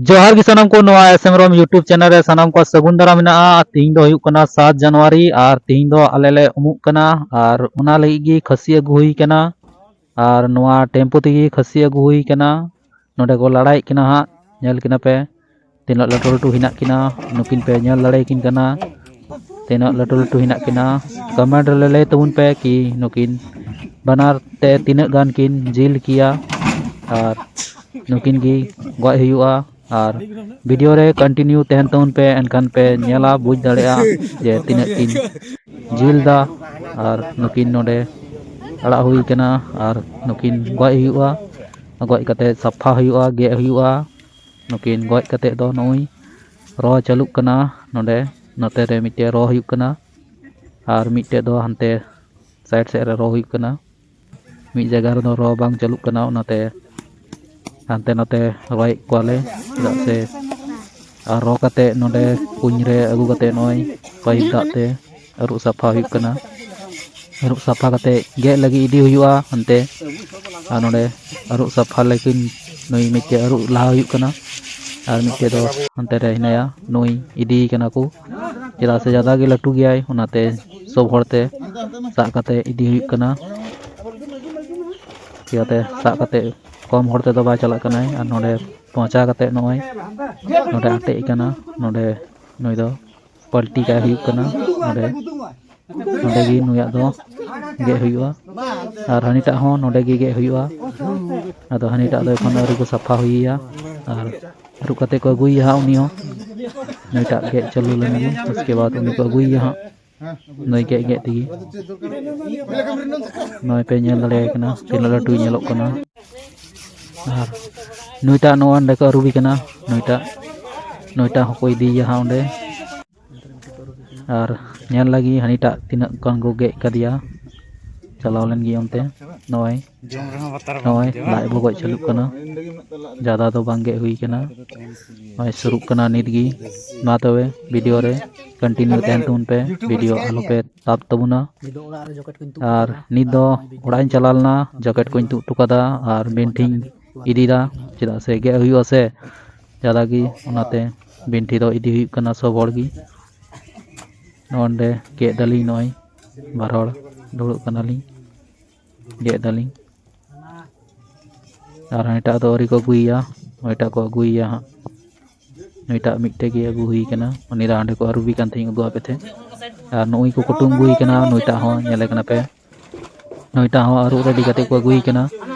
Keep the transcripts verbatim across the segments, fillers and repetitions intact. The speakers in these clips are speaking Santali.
ᱡᱚᱦᱟᱨ ᱜᱮ ᱥᱟᱱᱟᱢ ᱠᱚ, ᱱᱚᱣᱟ S M ROM YouTube channel ᱨᱮ ᱥᱟᱱᱟᱢ ᱠᱚᱣᱟᱜ ᱥᱟᱹᱜᱩᱱ ᱫᱟᱨᱟᱢ ᱢᱮᱱᱟᱜᱼᱟ᱾ ᱛᱤᱦᱤᱧ ᱫᱚ ᱦᱩᱭᱩᱜ ᱠᱟᱱᱟ ᱥᱟᱛ ᱡᱟᱱᱩᱣᱟᱨᱤ ᱟᱨ ᱛᱤᱦᱤᱧ ᱫᱚ ᱟᱞᱮ ᱞᱮ ᱩᱢᱩᱜ ᱠᱟᱱᱟ ᱟᱨ ᱚᱱᱟ ᱞᱟᱹᱜᱤᱫ ᱜᱮ ᱠᱷᱟᱹᱥᱤ ᱟᱹᱜᱩ ᱦᱩᱭ ᱠᱟᱱᱟ᱾ ᱟᱨ ᱱᱚᱣᱟ ᱴᱮᱢᱯᱩ ᱛᱮᱜᱮ ᱠᱷᱟᱹᱥᱤ ᱟᱹᱜᱩ ᱦᱩᱭ ᱠᱟᱱᱟ᱾ ᱱᱚᱰᱮ ᱠᱚ ᱞᱟᱲᱟᱭᱮᱫ ᱠᱤᱱᱟ ᱦᱟᱸᱜ, ᱧᱮᱞ ᱠᱤᱱᱟ ᱯᱮ ᱛᱤᱱᱟᱹᱜ ᱞᱟᱹᱴᱩ ᱞᱟᱹᱴᱩ ᱦᱮᱱᱟᱜ ᱠᱤᱱᱟ, ᱱᱩᱠᱤᱱ ᱯᱮ ᱧᱮᱞ ᱫᱟᱲᱮᱭᱟᱠᱤᱱ ᱠᱟᱱᱟ ᱛᱤᱱᱟᱹᱜ ᱞᱟᱹᱴᱩ ᱞᱟᱹᱴᱩ ᱦᱮᱱᱟᱜ ᱠᱤᱱᱟ᱾ ᱠᱚᱢᱮᱱᱴ ᱨᱮ ᱞᱟᱹᱭ ᱛᱟᱵᱚᱱ ᱯᱮ ᱠᱤ ᱱᱩᱠᱤᱱ ᱵᱟᱱᱟᱨ ᱛᱮ ᱛᱤᱱᱟᱹᱜ ᱜᱟᱱ ᱠᱤᱱ ᱡᱤᱞ ᱠᱮᱭᱟ᱾ ᱟᱨ ᱱᱩᱠᱤᱱ ᱜᱮ ᱜᱚᱡ ᱦᱩᱭᱩᱜᱼᱟ᱾ ᱟᱨ ᱵᱷᱤᱰᱤᱭᱳ ᱨᱮ ᱠᱚᱱᱴᱤᱱᱤᱭᱩ ᱛᱟᱦᱮᱱ ᱛᱟᱵᱚᱱ ᱯᱮ, ᱮᱱᱠᱷᱟᱱ ᱯᱮ ᱧᱮᱞᱟ, ᱵᱩᱡᱽ ᱫᱟᱲᱮᱭᱟᱜᱼᱟ ᱡᱮ ᱛᱤᱱᱟᱹᱜ ᱠᱤᱱ ᱡᱤᱞ ᱫᱟ᱾ ᱟᱨ ᱱᱩᱠᱤᱱ ᱱᱚᱰᱮ ᱟᱲᱟᱜ ᱦᱩᱭ ᱠᱟᱱᱟ ᱟᱨ ᱱᱩᱠᱤᱱ ᱜᱚᱡ ᱦᱩᱭᱩᱜᱼᱟ᱾ ᱜᱚᱡ ᱠᱟᱛᱮ ᱥᱟᱯᱷᱟ ᱦᱩᱭᱩᱜᱼᱟ, ᱜᱮᱫ ᱦᱩᱭᱩᱜᱼᱟ᱾ ᱱᱩᱠᱤᱱ ᱜᱚᱡ ᱠᱟᱛᱮ ᱫᱚ ᱱᱩᱭ ᱨᱚ ᱪᱟᱹᱞᱩᱜ ᱠᱟᱱᱟ ᱱᱚᱰᱮ, ᱱᱚᱛᱮ ᱨᱮ ᱢᱤᱫᱴᱮᱡ ᱨᱚ ᱦᱩᱭᱩᱜ ᱠᱟᱱᱟ ᱟᱨ ᱢᱤᱫᱴᱮᱡ ᱫᱚ ᱦᱟᱱᱛᱮ ᱥᱟᱭᱤᱰ ᱥᱮᱫ ᱨᱮ ᱨᱚ ᱦᱩᱭᱩᱜ ᱠᱟᱱᱟ᱾ ᱢᱤᱫ ᱡᱟᱭᱜᱟ ᱨᱮᱫᱚ ᱨᱚ ᱵᱟᱝ ᱪᱟᱹᱞᱩᱜ ᱠᱟᱱᱟ, ᱚᱱᱟᱛᱮ ᱦᱟᱱᱛᱮ ᱱᱟᱛᱮ ᱨᱚᱭᱮᱫ ᱠᱚᱣᱟᱞᱮ, ᱪᱮᱫᱟᱜ ᱥᱮ ᱟᱨ ᱨᱚ ᱠᱟᱛᱮ ᱱᱚᱰᱮ ᱠᱩᱧ ᱨᱮ ᱟᱹᱜᱩ ᱠᱟᱛᱮ ᱱᱚᱜᱼᱚᱭ ᱯᱟᱭᱤᱯ ᱫᱟᱜ ᱛᱮ ᱟᱹᱨᱩᱵ ᱥᱟᱯᱷᱟ ᱦᱩᱭᱩᱜ ᱠᱟᱱᱟ᱾ ᱟᱹᱨᱩᱵ ᱥᱟᱯᱷᱟ ᱠᱟᱛᱮ ᱜᱮᱫ ᱞᱟᱹᱜᱤᱫ ᱤᱫᱤ ᱦᱩᱭᱩᱜᱼᱟ ᱦᱟᱱᱛᱮ᱾ ᱟᱨ ᱱᱚᱰᱮ ᱟᱹᱨᱩᱵ ᱥᱟᱯᱷᱟ ᱞᱟᱹᱜᱤᱫ ᱱᱩᱭ ᱢᱤᱫᱴᱮᱡ ᱟᱹᱨᱩᱵ ᱞᱟᱦᱟ ᱦᱩᱭᱩᱜ ᱠᱟᱱᱟ ᱟᱨ ᱢᱤᱫᱴᱮᱡ ᱫᱚ ᱦᱟᱱᱛᱮ ᱨᱮ ᱦᱮᱱᱟᱭᱟ, ᱱᱩᱭ ᱤᱫᱤᱭᱮ ᱠᱟᱱᱟ ᱠᱚ, ᱪᱮᱫᱟᱜ ᱥᱮ ᱡᱟᱫᱟ ᱜᱮ ᱞᱟᱹᱴᱩ ᱜᱮᱭᱟᱭ, ᱚᱱᱟᱛᱮ ᱥᱚᱵ ᱦᱚᱲᱛᱮ ᱥᱟᱵ ᱠᱟᱛᱮ ᱤᱫᱤ ᱦᱩᱭᱩᱜ ᱠᱟᱱᱟ᱾ ᱪᱤᱠᱟᱹᱛᱮ ᱥᱟᱵ ᱠᱟᱛᱮ ᱠᱚᱢ ᱦᱚᱲ ᱛᱮᱫᱚ ᱵᱟᱭ ᱪᱟᱞᱟᱜ ᱠᱟᱱᱟᱭ᱾ ᱟᱨ ᱱᱚᱰᱮ ᱯᱚᱪᱟ ᱠᱟᱛᱮ ᱱᱚᱜᱼᱚᱭ ᱱᱚᱰᱮ ᱟᱴᱮᱫ ᱠᱟᱱᱟ᱾ ᱱᱚᱰᱮ ᱱᱩᱭ ᱫᱚ ᱯᱟᱞᱴᱤ ᱠᱟᱭ ᱦᱩᱭᱩᱜ ᱠᱟᱱᱟ᱾ ᱱᱚᱰᱮ ᱱᱚᱰᱮ ᱜᱮ ᱱᱩᱭᱟᱜ ᱫᱚ ᱜᱮᱫ ᱦᱩᱭᱩᱜᱼᱟ᱾ ᱟᱨ ᱦᱟᱹᱱᱤᱴᱟᱜ ᱦᱚᱸ ᱱᱚᱰᱮ ᱜᱮ ᱜᱮᱫ ᱦᱩᱭᱩᱜᱼᱟ᱾ ᱟᱫᱚ ᱦᱟᱹᱱᱤᱴᱟᱜ ᱫᱚ ᱮᱠᱷᱚᱱ ᱟᱹᱣᱨᱤ ᱠᱚ ᱥᱟᱯᱷᱟ ᱦᱩᱭᱮᱭᱟ᱾ ᱟᱨ ᱟᱹᱨᱩᱵ ᱠᱟᱛᱮ ᱠᱚ ᱟᱹᱜᱩᱭᱮᱭᱟ ᱦᱟᱸᱜ ᱩᱱᱤ ᱦᱚᱸ᱾ ᱱᱩᱭᱴᱟᱜ ᱜᱮᱫ ᱪᱟᱹᱞᱩ ᱞᱮᱱ ᱜᱮ, ᱩᱥᱠᱮ ᱵᱟᱫ ᱩᱱᱤ ᱠᱚ ᱟᱹᱜᱩᱭᱮᱭᱟ ᱦᱟᱸᱜ᱾ ᱱᱩᱭ ᱜᱮᱫ ᱜᱮᱫ ᱛᱮᱜᱮ ᱱᱚᱜᱼᱚᱭ ᱯᱮ ᱧᱮᱞ ᱫᱟᱲᱮᱭᱟᱭ ᱠᱟᱱᱟ ᱛᱤᱱᱟᱹᱜ ᱞᱟᱹᱴᱩᱭ ᱧᱮᱞᱚᱜ ᱠᱟᱱᱟ᱾ ᱟᱨ ᱱᱩᱭᱴᱟᱜ ᱱᱚᱣᱟ ᱱᱚᱸᱰᱮ ᱠᱚ ᱟᱹᱨᱩᱵᱮ ᱠᱟᱱᱟ᱾ ᱱᱩᱭᱴᱟᱜ ᱱᱩᱭᱴᱟᱜ ᱦᱚᱸᱠᱚ ᱤᱫᱤᱭᱮᱭᱟ ᱦᱟᱸᱜ ᱚᱸᱰᱮ᱾ ᱟᱨ ᱧᱮᱞ ᱞᱟᱹᱜᱤᱫ ᱦᱟᱹᱱᱤᱴᱟᱜ ᱛᱤᱱᱟᱹᱜ ᱜᱟᱱ ᱠᱚ ᱜᱮᱫ ᱠᱟᱫᱮᱭᱟ, ᱪᱟᱞᱟᱣ ᱞᱮᱱ ᱜᱮ ᱚᱱᱛᱮ᱾ ᱱᱚᱜᱼᱚᱭ ᱡᱚᱢ ᱨᱮᱦᱚᱸ ᱵᱟᱛᱟᱨ ᱵᱟᱝ ᱱᱚᱜᱼᱚᱭ ᱵᱩᱡᱷᱟᱹᱜᱼᱟ᱾ ᱞᱟᱡ ᱵᱚᱜᱚᱡ ᱪᱟᱹᱞᱩᱜ ᱠᱟᱱᱟ, ᱡᱟᱫᱟ ᱫᱚ ᱵᱟᱝ ᱜᱮᱫ ᱦᱩᱭ ᱠᱟᱱᱟ᱾ ᱱᱚᱜᱼᱚᱭ ᱥᱩᱨᱩᱜ ᱠᱟᱱᱟ ᱱᱤᱛ ᱜᱮ᱾ ᱢᱟ ᱛᱚᱵᱮ ᱵᱷᱤᱰᱤᱭᱳ ᱨᱮ ᱠᱚᱱᱴᱤᱱᱤᱭᱩ ᱛᱟᱦᱮᱱ ᱛᱟᱵᱚᱱ ᱯᱮ, ᱵᱷᱤᱰᱤᱭᱳ ᱟᱞᱚ ᱯᱮ ᱛᱟᱵ ᱛᱟᱵᱚᱱᱟ᱾ ᱱᱤᱛ ᱫᱚ ᱚᱲᱟᱜ ᱤᱧ ᱪᱟᱞᱟᱣ ᱞᱮᱱᱟ, ᱡᱚᱠᱮᱴ ᱠᱚᱧ ᱛᱩᱫ ᱦᱚᱴᱚ ᱠᱟᱫᱟ ᱟᱨ ᱵᱤᱱᱴᱷᱤᱧ ᱤᱫᱤᱭᱮᱫᱟ, ᱪᱮᱫᱟᱜ ᱥᱮ ᱜᱮᱫ ᱦᱩᱭᱩᱜᱼᱟ ᱥᱮ᱾ ᱡᱟᱫᱟ ᱜᱮ᱾ ᱚᱱᱟᱛᱮ ᱵᱤᱱᱴᱷᱤ ᱫᱚ ᱤᱫᱤ ᱦᱩᱭᱩᱜ ᱠᱟᱱᱟ ᱥᱚᱵ ᱦᱚᱲ ᱜᱮ᱾ ᱱᱚᱸᱰᱮ ᱜᱮᱫ ᱫᱟᱞᱤᱧ, ᱱᱚᱜᱼᱚᱭ ᱵᱟᱨ ᱦᱚᱲ ᱫᱩᱲᱩᱵ ᱠᱟᱱᱟᱞᱤᱧ, ᱜᱮᱫ ᱫᱟᱞᱤᱧ᱾ ᱟᱨ ᱦᱟᱱᱤᱴᱟᱜ ᱫᱚ ᱟᱹᱣᱨᱤ ᱠᱚ ᱟᱹᱜᱩᱭᱮᱭᱟ, ᱱᱩᱭᱴᱟᱜ ᱠᱚ ᱟᱹᱜᱩᱭᱮᱭᱟ ᱦᱟᱸᱜ᱾ ᱱᱩᱭᱴᱟᱜ ᱢᱤᱫᱴᱮᱡ ᱜᱮ ᱟᱹᱜᱩ ᱦᱩᱭ ᱠᱟᱱᱟ, ᱩᱱᱤ ᱫᱚ ᱦᱟᱸᱰᱮ ᱠᱚ ᱟᱹᱨᱩᱵᱮ ᱠᱟᱱ ᱛᱟᱦᱮᱸᱧ, ᱟᱹᱜᱩ ᱟᱯᱮ ᱛᱮ᱾ ᱟᱨ ᱱᱩᱭ ᱠᱚ ᱠᱩᱴᱩᱢ ᱟᱹᱜᱩᱭ ᱠᱟᱱᱟ, ᱱᱩᱭᱴᱟᱜ ᱦᱚᱸ ᱧᱮᱞᱮ ᱠᱟᱱᱟ ᱯᱮ, ᱱᱩᱭᱴᱟᱜ ᱦᱚᱸ ᱟᱹᱨᱩᱵ ᱨᱮᱰᱤ ᱠᱟᱛᱮ ᱠᱚ ᱟᱹᱜᱩᱭ ᱠᱟᱱᱟ᱾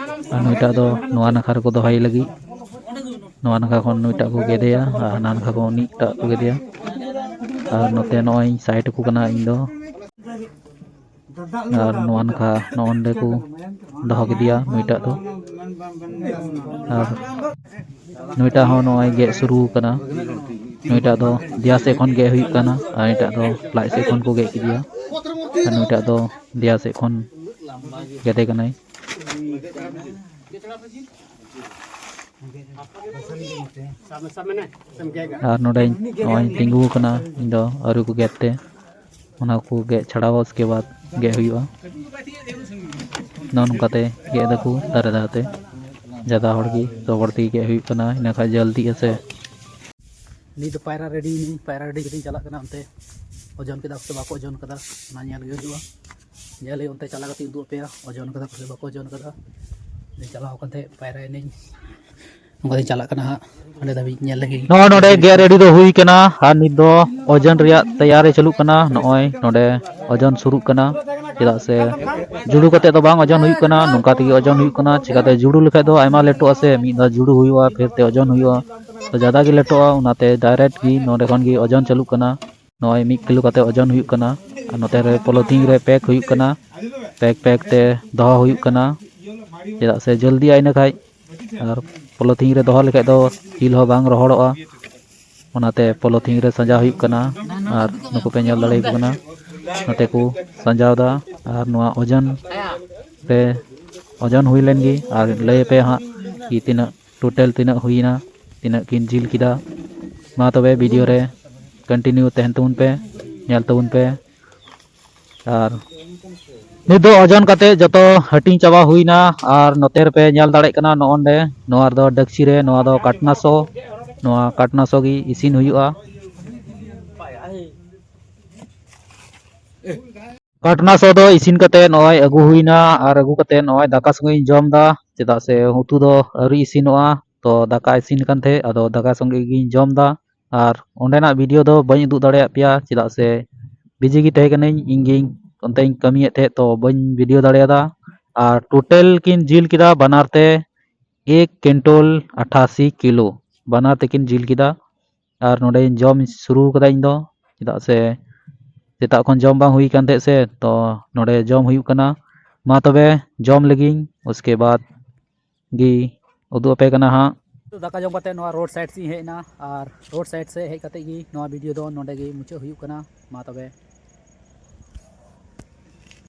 ᱟᱨ ᱱᱩᱭᱴᱟᱜ ᱫᱚ ᱱᱚᱣᱟ ᱱᱟᱠᱷᱟ ᱨᱮᱠᱚ ᱫᱚᱦᱚᱭ ᱞᱟᱹᱜᱤᱫ, ᱱᱚᱣᱟ ᱱᱟᱠᱷᱟ ᱠᱷᱚᱱ ᱱᱩᱭᱴᱟᱜ ᱠᱚ ᱜᱮᱫᱮᱭᱟ ᱟᱨ ᱦᱟᱱᱟ ᱱᱟᱠᱷᱟ ᱠᱷᱚᱱ ᱩᱱᱤᱴᱟᱜ ᱠᱚ ᱜᱮᱫᱮᱭᱟ᱾ ᱟᱨ ᱱᱚᱛᱮ ᱱᱚᱜᱼᱚᱭ ᱤᱧ ᱥᱟᱭᱤᱰ ᱟᱠᱚ ᱠᱟᱱᱟ ᱤᱧ ᱫᱚ᱾ ᱟᱨ ᱱᱚᱣᱟ ᱱᱟᱠᱷᱟ ᱱᱚᱜᱼᱚ ᱱᱚᱸᱰᱮ ᱠᱚ ᱫᱚᱦᱚ ᱠᱮᱫᱮᱭᱟ ᱱᱩᱭᱴᱟᱜ ᱫᱚ᱾ ᱟᱨ ᱱᱩᱭᱴᱟᱜ ᱦᱚᱸ ᱱᱚᱜᱼᱚᱭ ᱜᱮᱫ ᱥᱩᱨᱩ ᱠᱟᱱᱟ᱾ ᱱᱩᱭᱴᱟᱜ ᱫᱚ ᱫᱮᱭᱟ ᱥᱮᱫ ᱠᱷᱚᱱ ᱜᱮᱫ ᱦᱩᱭᱩᱜ ᱠᱟᱱᱟ ᱟᱨ ᱱᱩᱭᱴᱟᱜ ᱫᱚ ᱞᱟᱡ ᱥᱮᱫ ᱠᱷᱚᱱ ᱠᱚ ᱜᱮᱫ ᱠᱮᱫᱮᱭᱟ᱾ ᱟᱨ ᱱᱩᱭᱴᱟᱜ ᱫᱚ ᱫᱮᱭᱟ ᱥᱮᱫ ᱠᱷᱚᱱ ᱜᱮᱫᱮ ᱠᱟᱱᱟᱭ᱾ ᱟᱨ ᱱᱚᱰᱮᱧ ᱱᱚᱜᱼᱚᱭ ᱛᱤᱸᱜᱩ ᱟᱠᱟᱱᱟ ᱤᱧ ᱫᱚ ᱟᱹᱣᱨᱤ ᱠᱚ ᱜᱮᱫ ᱛᱮ᱾ ᱚᱱᱟ ᱠᱚ ᱜᱮᱫ ᱪᱷᱟᱲᱟᱣᱟ, ᱩᱥᱠᱮ ᱵᱟᱫ ᱜᱮᱫ ᱦᱩᱭᱩᱜᱼᱟ᱾ ᱱᱚᱜᱼᱚ ᱱᱚᱝᱠᱟᱛᱮ ᱜᱮᱫ ᱫᱟᱠᱚ ᱫᱟᱨᱮ ᱫᱟᱨᱮᱛᱮ᱾ ᱡᱟᱫᱟ ᱦᱚᱲ ᱜᱮ ᱥᱚᱵ ᱦᱚᱲ ᱛᱮᱜᱮ ᱜᱮᱫ ᱦᱩᱭᱩᱜ ᱠᱟᱱᱟ, ᱤᱱᱟᱹ ᱠᱷᱟᱡ ᱡᱚᱞᱫᱤᱜᱼᱟ ᱥᱮ᱾ ᱱᱤᱛ ᱫᱚ ᱯᱟᱭᱨᱟ ᱨᱮᱰᱤ ᱱᱟᱹᱧ, ᱯᱟᱭᱨᱟ ᱨᱮᱰᱤ ᱠᱟᱛᱮᱧ ᱪᱟᱞᱟᱜ ᱠᱟᱱᱟ ᱚᱱᱛᱮ᱾ ᱳᱡᱚᱱ ᱠᱮᱫᱟ ᱠᱚ ᱥᱮ ᱵᱟᱠᱚ ᱳᱡᱚᱱ ᱠᱟᱫᱟ, ᱚᱱᱟ ᱧᱮᱞ ᱜᱮ ᱦᱩᱭᱩᱜᱼᱟ᱾ ᱧᱮᱞ ᱦᱩᱭᱩᱜᱼᱟ ᱚᱱᱛᱮ ᱪᱟᱞᱟᱣ ᱠᱟᱛᱮ ᱩᱫᱩᱜ ᱟᱯᱮᱭᱟ, ᱳᱡᱚᱱ ᱠᱟᱫᱟ ᱠᱚ ᱥᱮ ᱵᱟᱠᱚ ᱳᱡᱚᱱ ᱠᱟᱫᱟ᱾ ᱪᱟᱞᱟᱣ ᱠᱟᱛᱮ ᱯᱟᱭᱨᱟᱭᱮᱱᱟᱹᱧ, ᱚᱱᱠᱟᱛᱮᱧ ᱪᱟᱞᱟᱜ ᱠᱟᱱᱟ ᱦᱟᱸᱜ ᱚᱸᱰᱮ ᱫᱷᱟᱹᱵᱤᱡ ᱧᱮᱞ ᱞᱟᱹᱜᱤᱫ᱾ ᱱᱚᱜᱼᱚᱭ ᱱᱚᱰᱮ ᱜᱮᱫ ᱨᱮᱰᱤ ᱫᱚ ᱦᱩᱭ ᱠᱟᱱᱟ ᱟᱨ ᱱᱤᱛ ᱫᱚ ᱳᱡᱚᱱ ᱨᱮᱭᱟᱜ ᱛᱮᱭᱟᱨᱤ ᱪᱟᱹᱞᱩᱜ ᱠᱟᱱᱟ᱾ ᱱᱚᱜᱼᱚᱭ ᱱᱚᱰᱮ ᱳᱡᱚᱱ ᱥᱩᱨᱩᱜ ᱠᱟᱱᱟ, ᱪᱮᱫᱟᱜ ᱥᱮ ᱡᱩᱲᱩ ᱠᱟᱛᱮ ᱫᱚ ᱵᱟᱝ ᱳᱡᱚᱱ ᱦᱩᱭᱩᱜ ᱠᱟᱱᱟ, ᱱᱚᱝᱠᱟ ᱛᱮᱜᱮ ᱳᱡᱚᱱ ᱦᱩᱭᱩᱜ ᱠᱟᱱᱟ᱾ ᱪᱤᱠᱟᱛᱮ ᱡᱩᱲᱩ ᱞᱮᱠᱷᱟᱡ ᱫᱚ ᱟᱭᱢᱟ ᱞᱮᱴᱚᱜᱼᱟ ᱥᱮ, ᱢᱤᱫ ᱫᱷᱟᱣ ᱡᱩᱲᱩ ᱦᱩᱭᱩᱜᱼᱟ, ᱯᱷᱤᱨ ᱛᱮ ᱳᱡᱚᱱ ᱦᱩᱭᱩᱜᱼᱟ, ᱛᱚ ᱡᱟᱫᱟ ᱜᱮ ᱞᱮᱴᱚᱜᱼᱟ᱾ ᱚᱱᱟᱛᱮ ᱰᱟᱭᱨᱮᱠᱴ ᱜᱮ ᱱᱚᱰᱮ ᱠᱷᱚᱱ ᱜᱮ ᱳᱡᱚᱱ ᱪᱟᱹᱞᱩᱜ ᱠᱟᱱᱟ᱾ ᱱᱚᱜᱼᱚᱭ ᱢᱤᱫ ᱠᱤᱞᱳ ᱠᱟᱛᱮ ᱳᱡᱚᱱ ᱦᱩᱭᱩᱜ ᱠᱟᱱᱟ᱾ ᱟᱨ ᱱᱚᱛᱮ ᱨᱮ ᱯᱚᱞᱤᱛᱷᱤᱱ ᱨᱮ ᱯᱮᱠ ᱦᱩᱭᱩᱜ ᱠᱟᱱᱟ, ᱯᱮᱠ ᱯᱮᱠ ᱛᱮ ᱫᱚᱦᱚ ᱦᱩᱭᱩᱜ ᱠᱟᱱᱟ, ᱪᱮᱫᱟᱜ ᱥᱮ ᱡᱚᱞᱫᱤᱜᱼᱟ ᱤᱱᱟᱹ ᱠᱷᱟᱡ᱾ ᱟᱨ ᱯᱚᱞᱤᱛᱷᱤᱱ ᱨᱮ ᱫᱚᱦᱚ ᱞᱮᱠᱷᱟᱡ ᱫᱚ ᱡᱤᱞ ᱦᱚᱸ ᱵᱟᱝ ᱨᱚᱦᱚᱲᱚᱜᱼᱟ, ᱚᱱᱟᱛᱮ ᱯᱚᱞᱤᱛᱷᱤᱱ ᱨᱮ ᱥᱟᱡᱟᱣ ᱦᱩᱭᱩᱜ ᱠᱟᱱᱟ᱾ ᱟᱨ ᱱᱩᱠᱩ ᱯᱮ ᱧᱮᱞ ᱫᱟᱲᱮᱭᱟᱠᱚ ᱠᱟᱱᱟ, ᱱᱚᱛᱮ ᱠᱚ ᱥᱟᱡᱟᱣ ᱮᱫᱟ᱾ ᱟᱨ ᱱᱚᱣᱟ ᱳᱡᱚᱱ ᱨᱮ ᱳᱡᱚᱱ ᱦᱩᱭ ᱞᱮᱱ ᱜᱮ ᱟᱨ ᱞᱟᱹᱭ ᱟᱯᱮ ᱦᱟᱸᱜ ᱠᱤ ᱛᱤᱱᱟᱹᱜ ᱴᱳᱴᱟᱞ ᱛᱤᱱᱟᱹᱜ ᱦᱩᱭᱱᱟ, ᱛᱤᱱᱟᱹᱜ ᱠᱤᱱ ᱡᱤᱞ ᱠᱮᱫᱟ᱾ ᱢᱟ ᱛᱚᱵᱮ ᱵᱷᱤᱰᱤᱭᱳ ᱨᱮ ᱠᱚᱱᱴᱤᱱᱤᱭᱩ ᱛᱟᱦᱮᱱ ᱛᱟᱵᱚᱱ ᱯᱮ, ᱧᱮᱞ ᱛᱟᱵᱚᱱ ᱯᱮ᱾ ᱟᱨ ᱱᱤᱛ ᱫᱚ ᱳᱡᱚᱱ ᱠᱟᱛᱮ ᱡᱚᱛᱚ ᱦᱟᱹᱴᱤᱧ ᱪᱟᱵᱟ ᱦᱩᱭᱱᱟ᱾ ᱟᱨ ᱱᱚᱛᱮ ᱨᱮᱯᱮ ᱧᱮᱞ ᱫᱟᱲᱮᱭᱟᱜ ᱠᱟᱱᱟ, ᱱᱚᱜᱼᱚ ᱱᱚᱰᱮ ᱱᱚᱣᱟ ᱨᱮᱫᱚ ᱰᱟᱹᱠᱪᱤ ᱨᱮ, ᱱᱚᱣᱟ ᱫᱚ ᱠᱟᱴᱱᱟ ᱥᱚ, ᱱᱚᱣᱟ ᱠᱟᱴᱱᱟ ᱥᱚ ᱜᱮ ᱤᱥᱤᱱ ᱦᱩᱭᱩᱜᱼᱟ᱾ ᱠᱟᱴᱱᱟ ᱥᱚ ᱫᱚ ᱤᱥᱤᱱ ᱠᱟᱛᱮ ᱱᱚᱜᱼᱚᱭ ᱟᱹᱜᱩ ᱦᱩᱭᱱᱟ, ᱟᱨ ᱟᱹᱜᱩ ᱠᱟᱛᱮ ᱱᱚᱜᱼᱚᱭ ᱫᱟᱠᱟ ᱥᱚᱸᱜᱮᱧ ᱡᱚᱢ ᱫᱟ, ᱪᱮᱫᱟᱜ ᱥᱮ ᱩᱛᱩ ᱫᱚ ᱟᱹᱣᱨᱤ ᱤᱥᱤᱱᱚᱜᱼᱟ᱾ ᱛᱚ ᱫᱟᱠᱟ ᱤᱥᱤᱱ ᱠᱟᱱ ᱛᱟᱦᱮᱸᱫ, ᱟᱫᱚ ᱫᱟᱠᱟ ᱥᱚᱸᱜᱮ ᱜᱤᱧ ᱡᱚᱢ ᱫᱟ᱾ ᱟᱨ ᱚᱸᱰᱮᱱᱟᱜ ᱵᱷᱤᱰᱤᱭᱳ ᱫᱚ ᱵᱟᱹᱧ ᱩᱫᱩᱜ ᱫᱟᱲᱮᱭᱟᱜ ᱯᱮᱭᱟ, ᱪᱮᱫᱟᱜ ᱥᱮ ᱵᱤᱡᱤ ᱜᱮ ᱛᱟᱦᱮᱸ ᱠᱟᱹᱱᱟᱹᱧ, ᱤᱧ ᱜᱤᱧ ᱚᱱᱛᱮᱧ ᱠᱟᱹᱢᱤᱭᱮᱫ ᱛᱟᱦᱮᱸᱫ, ᱛᱚ ᱵᱟᱹᱧ ᱵᱷᱤᱰᱤᱭᱳ ᱫᱟᱲᱮᱭᱟᱫᱟ᱾ ᱟᱨ ᱴᱳᱴᱟᱞ ᱠᱤᱱ ᱡᱤᱞ ᱠᱮᱫᱟ ᱵᱟᱱᱟᱨ ᱛᱮ ᱮᱠ ᱠᱩᱭᱤᱱᱴᱚᱞ ᱟᱴᱷᱟᱥᱤ ᱠᱤᱞᱳ, ᱵᱟᱱᱟᱨ ᱛᱮᱠᱤᱱ ᱡᱤᱞ ᱠᱮᱫᱟ᱾ ᱟᱨ ᱱᱚᱰᱮᱧ ᱡᱚᱢ ᱥᱩᱨᱩ ᱠᱟᱫᱟ ᱤᱧ ᱫᱚ, ᱪᱮᱫᱟᱜ ᱥᱮ ᱥᱮᱛᱟᱜ ᱠᱷᱚᱱ ᱡᱚᱢ ᱵᱟᱝ ᱦᱩᱭ ᱠᱟᱱ ᱛᱟᱦᱮᱸᱫ ᱥᱮ, ᱛᱚ ᱱᱚᱰᱮ ᱡᱚᱢ ᱦᱩᱭᱩᱜ ᱠᱟᱱᱟ᱾ ᱢᱟ ᱛᱚᱵᱮ ᱡᱚᱢ ᱞᱮᱜᱤᱧ, ᱩᱥᱠᱮ ᱵᱟᱫ ᱜᱮ ᱩᱫᱩᱜ ᱟᱯᱮ ᱠᱟᱱᱟ ᱦᱟᱸᱜ᱾ ᱫᱟᱠᱟ ᱡᱚᱢ ᱠᱟᱛᱮ ᱱᱚᱣᱟ ᱨᱳᱰ ᱥᱟᱭᱤᱰ ᱥᱮᱫ ᱤᱧ ᱦᱮᱡ ᱮᱱᱟ, ᱟᱨ ᱨᱳᱰ ᱥᱟᱭᱤᱰ ᱥᱮᱫ ᱦᱮᱡ ᱠᱟᱛᱮ ᱜᱮ ᱱᱚᱣᱟ ᱵᱷᱤᱰᱤᱭᱳ ᱫᱚ ᱱᱚᱰᱮ ᱜᱮ ᱢᱩᱪᱟᱹᱫ ᱦᱩᱭᱩᱜ ᱠᱟᱱᱟ᱾ ᱢᱟ ᱛᱚᱵᱮ